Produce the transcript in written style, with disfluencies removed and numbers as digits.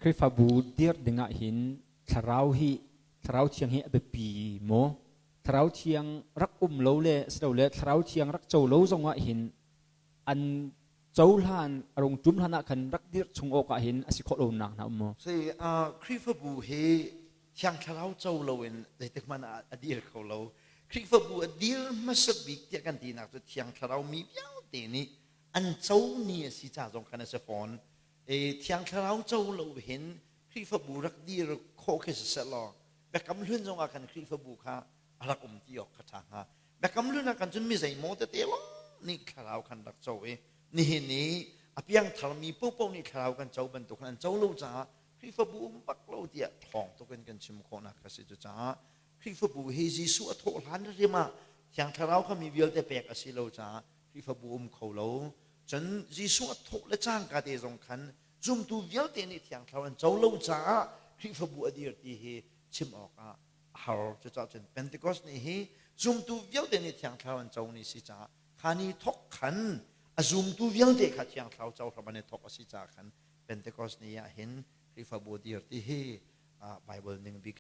Khrihfabu dir dingah hin thlarau hi thlarau thiang hi a biapi maw? Thlarau thiang rak um lo le silole thlarau thiang rak co lo zongah hin an cohlan a rung ṭum hlan ah khan rak dirh chung awk ah hin a si khawh lonak hna um maw? Si, Khrihfabu hi thiang thlarau co loin zeitik hmanh ah a dir kho lo. Khrihfabu a dir hmasa bik tiah kan tinak cu thiang thlarau mi vialte nih an co ni a si ca zong khan a si fawn. Thiang thlarau co lo hin Khrihfabu rak dir khawh khi siseh law Biakam Hlun zongah khan Khrihfabu kha a rak um ti awk kha ṭha hnga. Biakam Hlun ah khan cun mi zeimaw tete lawng nih thlarau khan rak co i nihin i a piangtharmi paohpaoh nih thlarau kan co bantuk khan an co lo caah Khrihfabu um bak lo tiah ṭhawng tuk in kan chim khawhnak kha si. Cucaah Khrihfabu hi Jesuh a thawh hlan hrim ah Thiang Thlarau kha mi vialte pek a si lo caah Khrihfabu um kho lo. Cun Jesuh a thawh le cangka te zong khan zumtu vialte nih Thiang Thlarau an co lo caah Khrihfabu a dir ti hi chim awkah a har. Cucaah cun Pentecost ni hi zumtu vialte nih Thiang Thlarau an co ni si caah kha ni thawk khan a zumtu vialte kha Thiang Thlarau co hram an i thawk a si caah khan Pentecost ni ah hin Khrihfabu dir ti hi Bible ning bik.